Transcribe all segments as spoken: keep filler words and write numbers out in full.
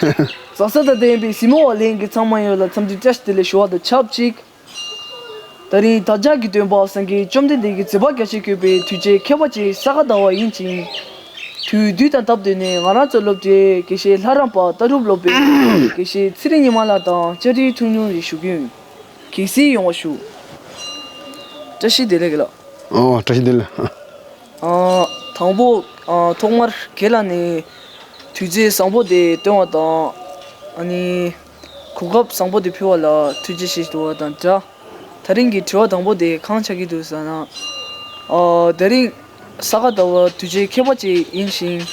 རྩྭ་ས་དང་ལྡན་པའི་གཟིགས་མོ་བ་ལྷན་རྒྱས་ཚང་མ་ཡོངས་ལ་འཚམས་འདྲི་བཀྲ་ཤིས་བདེ་ལེགས་ཞུ་བ་དང་ཆབས་ཅིག་དེ་རིང་དལ་འབྱོར་གྱི་སྟོན་པ་སངས་རྒྱས་བཅོམ་ལྡན་འདས་ཀྱི་མཛད་པ་རྒྱ་ཆེར་བཀོད་པའི་དུས་ཆེན་ཁྱད་པར་ཅན་ས་ག་ཟླ་བ་ཡིན་ཅིང་། དུས་དུས་དང་སྟབས་བསྟུན་ནས་ང་རང་ཚོའི་སློབ་གྲྭའི་དགེ་བཤེས་ལྷ་རམས་པ་རྟ་རུབ་སློབ་དཔོན་དགེ་བཤེས་ཚེ་རིང་ཉི་མ་ལགས་དང་བཅར་འདྲིའི་ཐུགས་སྙོམས་རེ་ཞུ་གི་ཡིན། གལ་སྲིད་ཡོང་བ་ཞུ། བཀྲ་ཤིས་བདེ་ལེགས་ལགས། ཨོ་བཀྲ་ཤིས་བདེ་ལེགས། ཨ། དང་པོ། ཨ། ཐོག་མར་རྒན་ལགས་ནས་དུས་ཚོད་བཟང་པོ་དེ་བཏོན་པ་དང་། ཨ་ནི། གོ་སྐབས་བཟང་པོ་དེ་ཕུལ་བ་ལ་ཐུགས་རྗེ་ཆེ་ཞུ་བ་དང་སྦྲགས། དེ་རིང་གི་དྲི་བ་དང་པོ་དེ་གང་ཆགས་ཀྱི་འདུག་ཟེར་ན། ཨ། དེ་རིང་ས་ག་ཟླ་བ་དུས་ཆེན་ཁྱད་པར་ཅན་ཡིན་ཞིང་།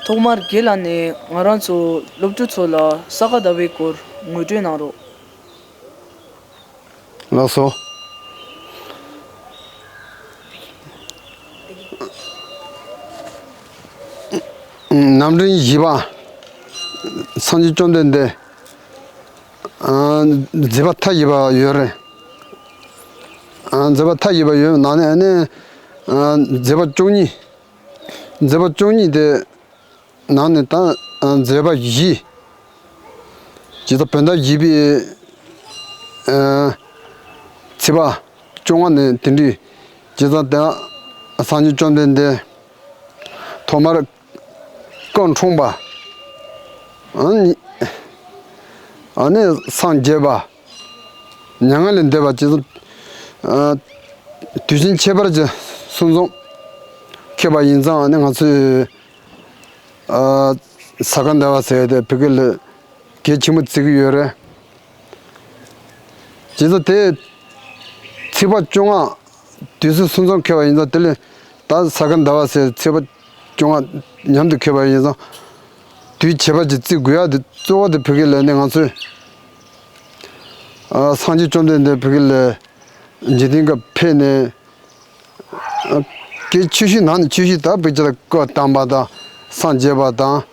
ཐོག་མར་རྒན་ལགས་ནས་ང་རང་ཚོ་སློབ་ཕྲུག་ཚོ་ལ་ས་ག་ཟླ་བའི་སྐོར་ངོ་སྤྲོད་གནང་རོགས། ལགས་སོ། རྣམ་འདྲེན་བཞི་པ། སངས་རྒྱས་བཅོམ་ལྡན་འདས། ཨ། མཛད་པ་མཐའ་ཡས་པ་ཡོད་རེད། ཨ། མཛད་པ་མཐའ་ཡས་པ་ཡོད་ནང་ནས་ཨ་ནི། ཨ། མཛད་པ་བཅུ་གཉིས། མཛད་པ་བཅུ་གཉིས་དེ། ནང་ནས་ད་མཛད་པ་བཞི། ཇི་ལྟར་བོད་ཟླ་བཞི་པའི་ཚེས་པ་བཅོ་ལྔ་ནས་དེ་འདྲའི་ཇི་ལྟར་ད་སངས་རྒྱས་བཅོམ་ལྡན་འདས་ཐོག་མར་སྐུ་འཁྲུངས་པ། ཨ་ནི་སངས་རྒྱས་པ། མྱ་ངན་ལས་འདས་པ་ཇི་ལྟར་དུས་ཆེན་ཁྱད་པར་ཅན་གསུམ་འཛོམས་ཁེལ་བ་ཡིན་ཙང་ཨ་ནི་ང་ཚོས། ཨ། ས་ག་ཟླ་བ་ཟེར་ཏེ་བོད་སྐད་ལ་གལ་ཆེན་པོ་བརྩི་གི་ཡོད་རེད། བྱས་ཙང་དེ་ཚེས་པ་བཅོ་ལྔ་དུས་ཚོད་གསུམ་འཛོམས་ཁེལ་བ་ཡིན་ཙང་དེ་ལས་ད་ས་ག་ཟླ་བ་ཟེར་ཚེས་པ་བཅོ་ལྔ་མཉམ་དུ་ཁེལ་བ་ཡིན་ཙང་དུས་ཁྱད་པར་ཅན་བརྩི་དགོས་ཡ་དེ་གཙོ་བོ་དེ་བོད་སྐད་ལ་ནི་ང་ཚོས། ཨ། སངས་རྒྱས་བཅོམ་ལྡན་འདས་བོད་སྐད་ལ་འཇིག་རྟེན་ཁ་ཕེབས་ནས། སྐད་ཆོས་བཤད་ནང་ནས་ཆོས་བཤད་ད་བོད་ཀྱི་སྐུ་བལྟམས་པ་དང་སངས་རྒྱས་པ་དང་།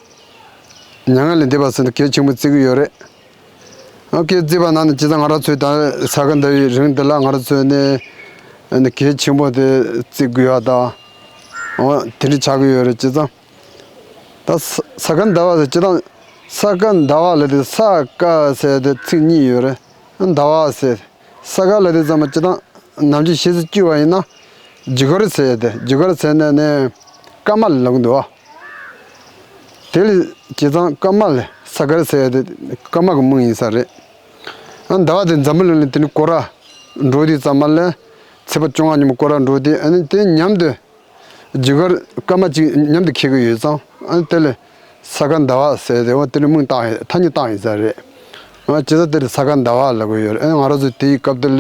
མྱ་ངན་ལས་འདས་པ་ཟེར་ནས་གལ་ཆེན་པོ་བརྩི་གི་ཡོད་རེད། སྐད་བརྩིས་པ་ནང་ནས་བྱས་ཙང་ང་རང་ཚོའི་ད་ས་ག་ཟླ་བའི་རིང་འདི་ལ་ང་རང་ཚོས་ནས་གལ་ཆེན་པོ་དེ་བརྩི་དགོས་པ་དང་། དེ་འདྲ་ཆགས་ཀྱི་ཡོད་རེད་བྱས་ཙང་། ད་ས་ས་ག་ཟླ་བ་ཟེར་བྱས་ཙང་ས་ག་ཟླ་བ་ལ་དེ་ས་ག་ཟེར་དེ་ཚིག་གཉིས་ཡོད་རེད། ཟླ་བ་ཟེར། ས་ག་ལ་དེ་ཙམ་པ་སྤྱིར་བཏང་ནམ་རྒྱུན་བཤད་ཚུལ་བཅུ་བ་ཡིན་ན། རྒྱུ་སྐར་ཟེར་ཡ་དེ་རྒྱུ་སྐར་ཟེར་ནས་ནས་སྐར་མ་ལ་ལབ་གི་འདུག་བ། དེ་ལས་བྱས་ཙང་སྐར་མ་ལ་ས་ག་ཟེར་ཡ་དེ་སྐར་མ་གི་མིང་ཡིན་ས་རེད། ཨ་ཟླ་བ་དེ་འཛམ་བུ་གླིང་ལ་དེ་ནི་སྐོར་ར་འགྲོ་དུས་ཙམ་པ་ལ་ཚེས་པ་བཅོ་ལྔ་ཉིན་མོ་སྐོར་ར་འགྲོ་དུས་ཨ་ནི་དེ་མཉམ་དུ། རྒྱུ་སྐར་སྐར་མ་གཅིག་མཉམ་དུ་འཁེལ་གྱི་ཡོད་ཙང་ཨ་ནི་དེ་ལས་ས་ག་ཟླ་བ་ཟེར་ཏེ་འོ་དེ་ནི་མིང་བཏགས་ཡོད་ཐ་སྙད་བཏགས་ཡོད་ས་རེད། ཨ་བྱས་ཙང་དེ་ལས་ས་ག་ཟླ་བ་ལབ་ཀྱི་ཡོད་རེད། ཨ་ང་རང་ཚོ་དེའི་སྐབས་དེ་ལ་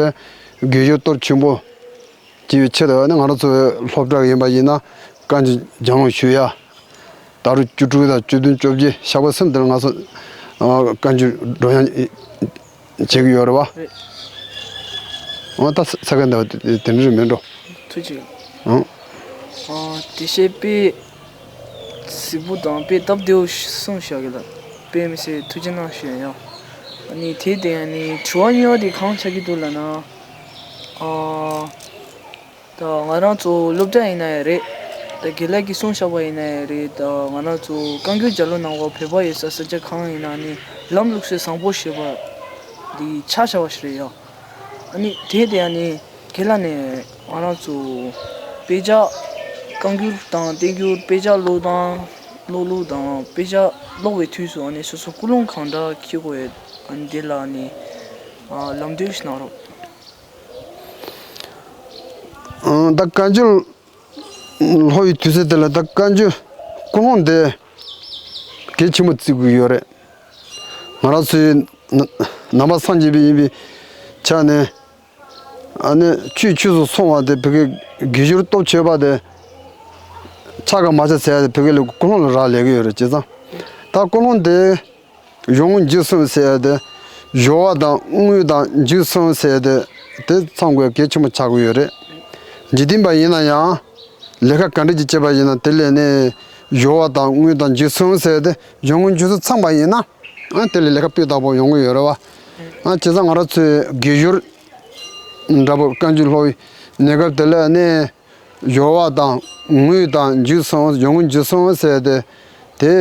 དགེ་སྦྱོར་གཏོར་ཆེན་པོ་བྱས་པའི་ཆེད་དུ་ཨ་ནི་ང་རང་ཚོ་སློབ་གྲྭ་ཡིན་པ་ཡིན་ན་བཀའ་འགྱུར་སྦྱང་ཞུ་ཡ། ད་རུང་བཅུ་དྲུག་དང་བཅུ་བདུན་བཅོ་བརྒྱད་ཞག་པོ་གསུམ་དེ་ལ་ང་ཚོ་ཨ་བཀའ་འགྱུར་སྒྲོག་ཡ། བྱེད་ཀྱི་ཡོད་རེད་བ། རེད། འོ་ད་ས་ས་ག་ཟླ་བ་དེ་དེ་འདྲ་རེད་མེད་འགྲོ། ཐུགས་རྗེ་ཆེ། ཨང་། ཨ་དེ་བཤད་དཔེ་གཟིགས་པོ་དང་དཔེ་སྟབས་བདེ་བོ་གསུངས་བཞག་གི་ལ། དཔེ་མི་སྲིད་ཐུགས་རྗེ་གནང་ཞུ་ཡ་ཡང་། ཨ་ནི་དེ་དེ་ཡང་ནི་དྲི་བ་གཉིས་པ་དེ་གང་ཆགས་ཀྱི་འདུག་ལབ་ན། ཨ། ད་ང་རང་ཚོ་སློབ་གྲྭ་ཡིན་ན་ཡང་རེད། ད་དགེ་ལགས་ཀྱིས་གསུངས་བཞག་པ་ཡིན་ན་ཡང་རེད། ད་ང་རང་ཚོ་བཀའ་འགྱུར་རྒྱ་ལོ་ནང་བ་བོད་པ་ཡོད་ས་ས་ཆ་གང་ཡིན་ན་ནི་ལམ་ལུགས་སྲོལ་བཟང་པོ་ཞེས་པ་འདི་ཆ་བཞག་པ་ཞིག་རེད་ཡ། ཨ་ནི་དེ་དེ་ཡང་ནི་དགེ་ལགས་ནས་ང་རང་ཚོ་དཔེ་ཆ་བཀའ་འགྱུར་དང་བསྟན་འགྱུར་དཔེ་ཆ་ཀློག་སྟངས་ཀློག་ལུགས་དང་དཔེ་ཆ་ཀློག་པའི་དུས་སུ་ཨ་ནི་སོ་སོ་ཀུན་སློང་གང་འདྲ་འཁྱེར་དགོས་ཡོད་ཨ་ནི་དེ་ལ་ནི་ལམ་སྟོན་ཞིག་གནང་རོགས། ཨང་། ད་བཀའ་འགྱུར་ལྷོ་ཡི་དུས་ཚོད་དེ་ལ་ད་བཀའ་འགྱུར་ཀུན་སློང་དེ་གལ་ཆེན་པོ་བརྩི་དགོས་ཡོད་རེད། ང་རང་ཚོའི་ན་ནང་པ་སངས་རྒྱས་པའི་ཡིན་པའི་ཆ་ནས་ཨ་ནི་ཆོས་ཆོས་སུ་སོང་བ་དེ་བོད་སྐད་དགེ་སྦྱོར་སྟོབས་ཆེ་བ་དེ་ཆགས་ག་མ་ཆགས་ཟེར་ཡ་དེ་བོད་སྐད་ལ་ཀུན་སློང་ལ་རག་ལས་ཀྱི་ཡོད་རེད་བྱས་ཙང་ད་ཀུན་སློང་དེ། གཞུང་དངོས་འཇུག་གསུམ་ཟེར་ཡ་དེ། སྦྱོར་བ་དང་དངོས་དང་འཇུག་གསུམ་ཟེར་ཡ་དེ། དེ་ཚང་དགོས་གལ་ཆེན་པོ་ཆགས་ཀྱི་ཡོད་རེད། འཇིག་རྟེན་པ་ཡིན་ན་ཡང་། ལས་ཀ་ག་འདྲ་ཅིག་བྱེད་པ་ཡིན་ན་དེ་ལས་ནི། སྦྱོར་བ་དང་དངོས་དང་འཇུག་གསུམ་ཟེར་ཡ་དེ་གཞུང་དངོས་འཇུག་གསུམ་ཚང་པ་ཡིན་ན། ཨ་དེ་ལས་ལས་ཀ་སྤུས་དག་པོ་ཡོང་གི་ཡོད་རེད་བ། ཨ་བྱས་ཙང་ང་རང་ཚོའི་དགེ་སྦྱོར་འདྲ་པོ་བཀའ་འགྱུར་ལྷོ་བའི་གནས་སྐབས་དེ་ལ་ནི། སྦྱོར་བ་དང་དངོས་དང་འཇུག་གསུམ་གཞུང་དངོས་འཇུག་གསུམ་ཟེར་ཏེ། དེ་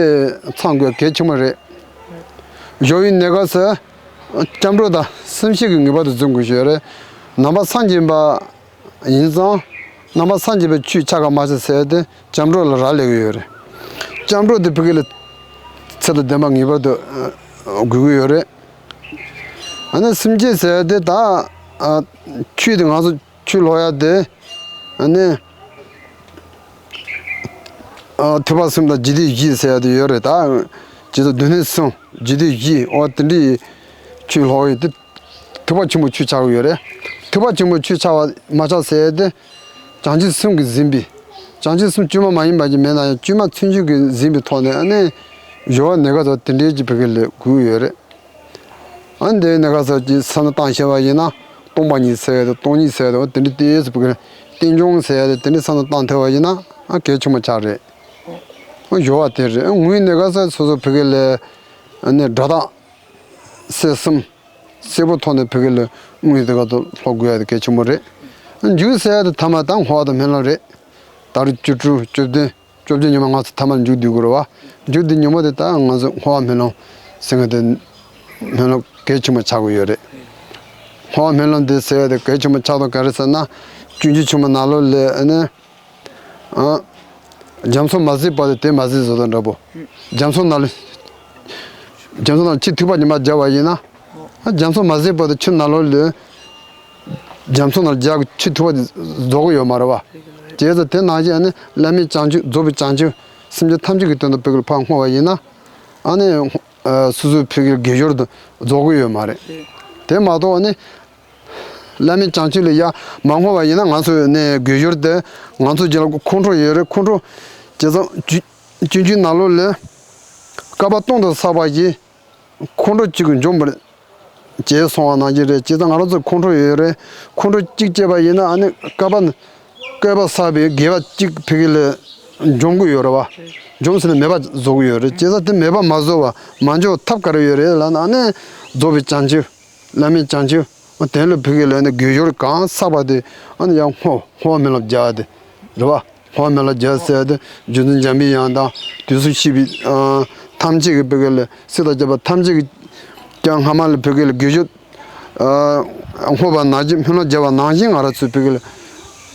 ཚང་དགོས་གལ་ཆེན་པོ་རེད། གཞོགས་པའི་གནས་སྐབས་སུ་སྐྱབས་འགྲོ་དང་སེམས་བསྐྱེད་ཀྱི་ངེས་པར་དུ་འཛིན་དགོས་ཞེས་རེད། ནང་པ་སངས་རྒྱས་པ་ཡིན་ཙང་། ནང་པ་སངས་རྒྱས་པའི་ཆོས་ཆ་ག་མ་ཆ་ཟེར་ཏེ་སྐྱབས་འགྲོ་ལ་རག་ལས་ཀྱི་ཡོད་རེད། སྐྱབས་འགྲོ་དེ་ཕ་གི་ལ་ཚད་དང་ལྡན་པ་ངེས་པར་དུ་དགོས་ཀྱི་ཡོད་རེད། ཨ་ནི་སེམས་བསྐྱེད་ཟེར་ཏེ་ད་ཆོས་དེ་ང་ཚོ་ཆོས་ལོག་ཡ་དེ་ཨ་ནི། ཨ། ཐེག་པ་གསུམ་དང་རྒྱུད་སྡེ་བཞི་ཟེར་ཡ་དེ་ཡོད་རེད་ད། རྗེས་སུ་སྡེ་སྣོད་གསུམ་རྒྱུད་སྡེ་བཞི་འོ་དེ་འདྲའི་ཆོས་ལོག་ཡོད་དེ། ཐེག་པ་ཆེན་པོའི་ཆོས་ཆགས་ཀྱི་ཡོད་རེད། ཐེག་པ་ཆེན་པོའི་ཆོས་ཆགས་པ་མ་ཆགས་ཟེར་ཡ་དེ། བྱང་ཆུབ་སེམས་ཀྱིས་ཟིན་པའི། བྱང་ཆུབ་སེམས་བཅོས་མ་མ་ཡིན་པ་ཅིག་མེད་ན་ཡང་བཅོས་མ་ཚུལ་འཆོས་ཀྱིས་ཟིན་པའི་ཐོག་ནས་ཨ་ནི། གཞོལ་བ་གནས་སྐབས་དང་དེ་འདྲའི་ཅིག་ཕ་གི་ལ་དགོས་ཀྱི་ཡོད་རེད། ཨ་ནི་དེ་ནས་ག་ས་ཅིག་བསམ་བློ་བཏང་ཤེས་པ་ཡིན་ན། སྟོང་པ་ཉིད་ཟེར་ཡ་དེ་སྟོང་ཉིད་ཟེར་ཡ་དེ་འོ་དེ་འདྲ་ཏོག་ཙམ་ཕ་གི་རྟེན་འབྱུང་ཟེར་ཡ་དེ་དེ་འདྲ་བསམ་བློ་བཏང་ཐུབ་པ་ཡིན་ན་ཨ་གལ་ཆེན་པོ་ཆགས་རེད། ཨ་གཞོལ་བ་དེ་རེད། ཨ་དངོས་གནས་ག་ས་སོ་སོ་ཕ་གི་ལ་ཨ་ནི་སྒྲ་དག་གསལ་གསུམ་གསལ་པོ་ཐོག་ནས་ཕ་གི་ལ་དངོས་དེ་ག་ཚོ་ལྷོ་དགོས་ཡ་དེ་གལ་ཆེན་པོ་རེད། ཨ་འཇུག་ཟེར་ཡ་དེ་ཐ་མ་ད་འཁོར་བ་དང་སྨོན་ལམ་རེད། ད་རུང་བཅུ་དྲུག་བཅུ་བདུན། བཅོ་བརྒྱད་ཉི་མ་ང་ཚོ་ཐ་མར་མཇུག་བསྡུ་དགོས་རེད་བ། མཇུག་བསྡུ་ཉི་མ་དེ་ད་ང་ཚོ་འཁོར་བ་སྨོན་ལམ་ཟེར་མཁན་དེ་སྨོན་ལམ་གལ་ཆེན་པོ་ཆགས་ཀྱི་ཡོད་རེད། འཁོར་བ་སྨོན་ལམ་དེ་ཟེར་ཡ་དེ་གལ་ཆེན་པོ་ཆགས་དོན་ག་རེ་ཟེར་ན། སྤྱོད་འཇུག་ཆེན་མོ་ནང་ལོགས་ལ་ཨ་ནི། ཨ། རྒྱ་མཚོ་མ་ཟད་བར་དུ་དེ་མ་ཟད་བཟོ་དང་འདྲ་པོ། རྒྱ་མཚོ་ནང་ལ། རྒྱ་མཚོ་ནང་ཆུ་ཐིགས་པ་ཉི་མ་བརྒྱབ་པ་ཡིན་ན། ཨ་རྒྱ་མཚོ་མ་ཟད་བར་དུ་ཆུ་ནང་ལོགས་ལ། རྒྱ་མཚོ་ནང་རྒྱག་གི་ཆུ་ཐིགས་པ་རྫོགས་ཀྱི་ཡོད་མ་རེད་བ། བྱས་ཙང་དེ་ནང་བཞིན་ཨ་ནི་བླ་མེད་བྱང་ཆུབ་རྫོགས་པའི་བྱང་ཆུབ་སེམས་ཅན་ཐམས་ཅད་ཀྱི་དོན་དུ་ཕ་གི་ལ་ཕར་བསྔོ་བ་ཡིན་ན། ཨ་ནི། ཨ་སོ་སོའི་ཕ་གི་ལ་དགེ་སྦྱོར་དུ་རྫོགས་ཀྱི་ཡོད་མ་རེད། དེ་མ་གཏོགས་ཨ་ནི། བླ་མེད་བྱང་ཆུབ་ལ་ཡར་མ་བསྔོ་བ་ཡིན་ན་ང་ཚོ་ནས་དགེ་སྦྱོར་དེ་ང་ཚོ་རྒྱུད་ལ་ཁོང་ཁྲོ་ཡོད་རེད། ཁོང་ཁྲོ་བྱས་ཙང་སྤྱོད་སྤྱོད་འཇུག་ནང་ལོགས་ལ་བསྐལ་པ་སྟོང་དུ་བསགས་པ་ཡིས། ཁོང་ཁྲོ་གཅིག་གིས་འཇོམས་པར་བྱེད་གསུངས་པ་ནང་བཞིན་རེད། བྱས་ཙང་ང་རང་ཚོ་ཁོང་ཁྲོ་ཡོད་རེད། ཁོང་ཁྲོ་གཅིག་སྐྱེས་པ་ཡིན་ན་ཨ་ནི་བསྐལ་པ་ནི་བསྐལ་པ་བསགས་པའི་དགེ་བ་གཅིག་ཕ་གི་ལ་འཇོམས་ཀྱི་ཡོད་རེད་བ། འཇོམས་ཟེར་ན་མེད་པ་བཟོ་གི་ཡོད་རེད། བྱས་ཙང་དེ་མེད་པ་མ་བཟོ་བ་མ་འཇོག་ཐབས་ག་རེ་ཡོད་རེད་ལབ་ན་ཨ་ནི་རྫོགས་པའི་བྱང་ཆུབ། བླ་མེད་བྱང་ཆུབ། དེ་ལ་ཕ་གི་ལ་ནི་དགེ་སྦྱོར་གང་བསགས་པ་དེ་ཨ་ནི་ཡང་བསྔོ་བསྔོ་བ་སྨོན་ལམ་རྒྱག་དེ་རེད་བ། འཁོར་བ་སྨོན་ལམ་རྒྱག་ཟེར་ཏེ་རྗེ་བཙུན་འཇམ་པའི་དབྱངས་དང་དུས་གསུམ་གཤེགས་པའི་ཨ་ཐམས་ཅད་ཀྱི་ཕ་གི་ལ་སྲིད་དང་བཅས་པ་ཐམས་ཅད་ཀྱི་ཀྱང་སྔ་མ་ལ་ཕ་གི་ལ་དགེ་སྦྱོར་ཨ་བསྔོ་བ་ནང་བཞིན་སྨོན་ལམ་རྒྱག་པ་ནང་བཞིན་ང་རང་ཚོས་ཕ་གི་ལ་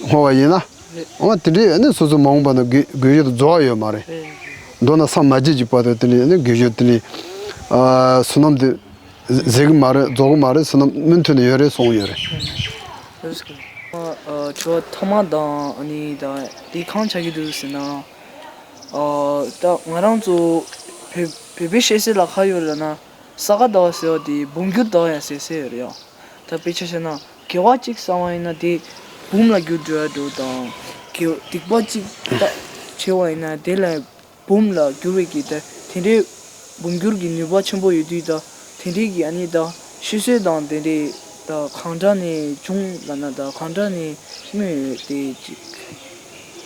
བསྔོ་བ་ཡིན་ན། འོ་དེ་འདྲའི་ནི་སོ་སོ་མ་འོངས་པ་ན་དགེ་དགེ་སྦྱོར་དེ་རྫོགས་ཡ་ཡོད་མ་རེད། མདོར་ན་སངས་མ་རྒྱས་ཀྱི་བར་དུ་དེ་འདྲའི་ནི་དགེ་སྦྱོར་དེ་འདྲའི་ཨ་བསོད་ནམས་དེ་ཟད་གི་མ་རེད། རྫོགས་གི་མ་རེད། བསོད་ནམས་མུ་མཐུད་ནས་ཡོད་རེད་གསུངས་ཡོད་རེད། ཨ་དྲི་བ་ཐོག་མ་དང་ཨ་ནི་ད་དེ་གང་ཆགས་ཀྱི་འདུག་ཟེར་ན། ཨ་ད་ང་རང་ཚོ་བོད་བོད་པའི་བཤད་སྲོལ་ལ་ག་ཡོད་ལབ་ན། ས་ག་ཟླ་བ་ཟེར་བ་དེ་འབུམ་འགྱུར་ཟླ་བ་ཡང་ཟེར་ཟེར་ཡོད་རེད་ཡ། ད་དཔེ་ཆ་བཞག་ན་དགེ་བ་གཅིག་བསགས་པ་ཡིན་ན་དེ་འབུམ་ལ་འགྱུར་འགྲོ་ཡ་འགྲོ་དང་། དགེ་སྡིག་པ་གཅིག་ད་བྱས་པ་ཡིན་ན་དེ་ལ་འབུམ་ལ་འགྱུར་བའི་གི་ད་དེ་འདྲའི་འབུམ་འགྱུར་གྱི་ནུས་པ་ཆེན་པོ་ཡོད་དུས་ད་དེ་འདྲའི་གི་ཨ་ནི་ད་བཤད་སྲོལ་དང་དེ་འདྲའི་ད་གང་འདྲ་ནས་བྱུང་ལབ་ན་ད་གང་འདྲ་ནས་སྨོས་ཡོད་དེ་ཅིག་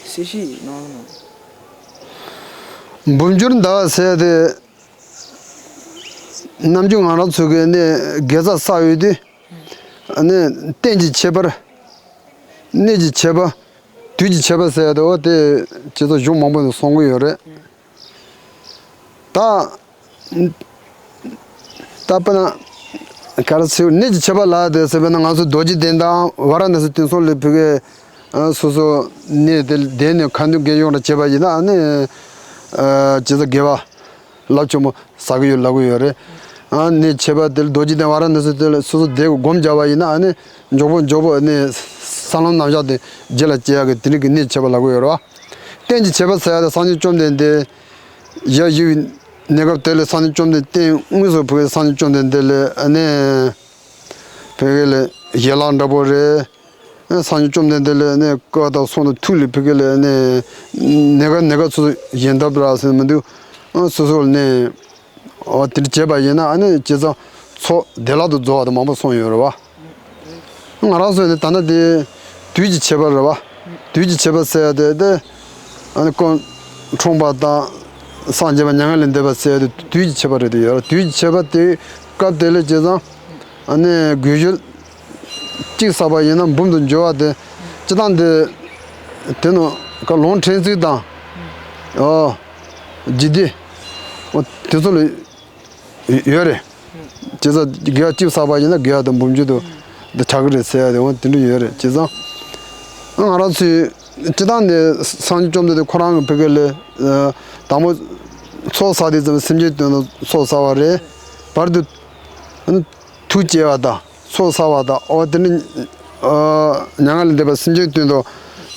གསལ་བཤད་གནང་རོགས་གནང་། འབུམ་འགྱུར་ཟླ་བ་ཟེར་དེ་ནམ་རྒྱུན་ང་རང་ཚོ་གི་ནི་དགེ་རྩ་བསགས་ཡོད་དུས་ནི་རྟེན་གྱི་ཁྱད་པར། གནས་ཀྱི་ཁྱད་པར། དུས་ཀྱི་ཁྱད་པར་ཟེར་ཡ་དེ་འོ་དེ་ཁྱེད་ཚོ་གཞུང་མང་པོ་ནས་གསུང་གི་ཡོད་རེད། ད་ད་དཔེར་ན་ག་རེ་ཟེར་གནས་ཀྱི་ཁྱད་པར་ལ་དེ་ཟེར་བས་ན་ང་ཚོ་རྡོ་རྗེ་གདན་དང་ཝཱ་ར་ཎ་སི་དེ་ཚོ་ལ་ཕ་གི་སོ་སོ་གནས་དེ་གདན་ནས་ཁ་འདོན་དགེ་སྦྱོར་བྱས་པ་ཡིན་ན་ཨ་ནི་ཁྱེད་ཚོ་དགེ་བ་རླབས་ཆེན་པོ་བསགས་ཀྱི་ཡོད་ལབ་ཀྱི་ཡོད་རེད། ཨ་ནི་ཁྱད་པར་དེ་ལ་རྡོ་རྗེ་གདན་ཝཱ་ར་ཎ་སི་དེ་ལ་སོ་སོ་དེ་སྒོམ་བྱས་པ་ཡིན་ན་ཨ་ནི་མགྱོགས་པོ་མགྱོགས་པོ་ཨ་ནི་ས་ལམ་རྣམ་གཞག་དེ་རྗེས་ལ་སྐྱེ་ཡག་གི་དེ་རིགས་ཀྱི་གནས་ཁྱད་པར་ལབ་ཀྱི་ཡོད་རེད་བ། རྟེན་གྱི་ཁྱད་པར་ཟེར་ཡ་དེ་སངས་རྒྱས་བཅོམ་ལྡན་འདས་ཡར་བཞུགས་པའི་གནས་སྐབས་དེ་ལ་སངས་རྒྱས་བཅོམ་ལྡན་རྟེན་དངོས་སུ་བོད་སངས་རྒྱས་བཅོམ་ལྡན་འདས་ལ་ཨ་ནི་བོད་ལ་ཡན་ལག་འདྲ་པོ་རེད། སངས་རྒྱས་བཅོམ་ལྡན་འདས་ལ་ནི་བཀའ་དང་གསུང་དང་ཐུགས་ལ་ཕ་གི་ལ་ནི་གནས་སྐབས་གནས་སྐབས་སོ་སོ་ཡོན་ཏན་ར་ཟེར་མི་འདུག་སོ་སོ་ལ་ནི་འོ་དེ་འདྲ་བྱས་པ་ཡིན་ན་ཨ་ནི་བྱས་ཙང་ཚོགས་བདེ་བླག་ཏུ་རྫོགས་པ་དང་མང་པོ་གསུངས་ཡོད་རེད་བ། ང་རང་ཚོ་ནི་ད་ལྟ་དེ་དུས་ཀྱི་ཁྱད་པར་རེད་བ། དུས་ཀྱི་ཁྱད་པར་ཟེར་ཡ་དེ་དེ་ཨ་ནི་ཀུན་འཁྲུངས་པ་དང་སངས་རྒྱས་པ་མྱ་ངན་ལས་འདས་པ་ཟེར་ཡ་དེ་དུས་ཀྱི་ཁྱད་པར་རེད་དེ་ཡོད་རེད། དུས་ཀྱི་ཁྱད་པར་དེ་སྐབས་དེ་ལ་བྱས་ཙང་ཨ་ནི་དགེ་སྦྱོར་གཅིག་བསགས་པ་ཡིན་ན་འབུམ་དུ་འགྱུར་བ་དེ་སྤྱིར་བཏང་དེ་དེ་ནི་ཀ་ལུང་ཕྲན་ཚེགས་དང་ཨོ་རྒྱུད་སྡེ་ འོ་དེ་ཚོ་ལ་ཡོད་རེད། བྱས་ཙང་དགེ་བ་གཅིག་བསགས་པ་ཡིན་ན་དགེ་བ་དང་འབུམ་འགྱུར་དུ་འདི་ཆགས་ཀྱི་རེད་ཟེར་ཡ་དེ་འོ་དེ་འདྲ་ཡོད་རེད། བྱས་ཙང་ང་རང་ཚོས་སྤྱིར་བཏང་ནས་སངས་རྒྱས་བཅོམ་ལྡན་འདས་ཁོ་རང་གི་བོད་སྐད་ལས་དང་པོ་ཚོགས་བསགས་དུས་ཙམ་སེམས་ཅན་དོན་དུ་ཚོགས་བསགས་པ་རེད། བར་དུ་ཐུགས་བསྐྱེད་པ་དང་ཚོགས་བསགས་པ་དང་འོ་དེ་ནི་མྱ་ངན་ལས་འདས་པ་སེམས་ཅན་དོན་དུ་བོད་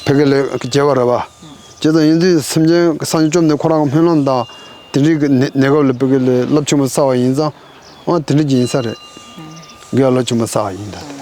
སྐད་ལས་བྱས་པ་རེད་པ། བྱས་ཙང་ཡིན་དུས་སེམས་ཅན་སངས་རྒྱས་བཅོམ་ལྡན་ཁོ་རང་གི་སྨོན་ལམ་དང་དེ་འདྲའི་གི་གནས་གནས་སྐབས་ལ་བོད་སྐད་ལས་རླབས་ཆེན་པོ་བསགས་པ་ཡིན་ཙང་འོ་དེ་འདྲ་ཅིག་ཡིན་ས་རེད། དགེ་བ་རླབས་ཆེན་པོ་བསགས་པ་ཡིན་ད།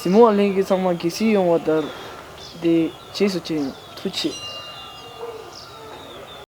གཟིགས་མོ་བ་ལྷན་རྒྱས་ཚང་མ་དགེ་བཤེས་ཡོང་བ་ལྟར། དེ་རྗེས་སུ་མཇལ་ཡོང་། ཐུགས་རྗེ་ཆེ།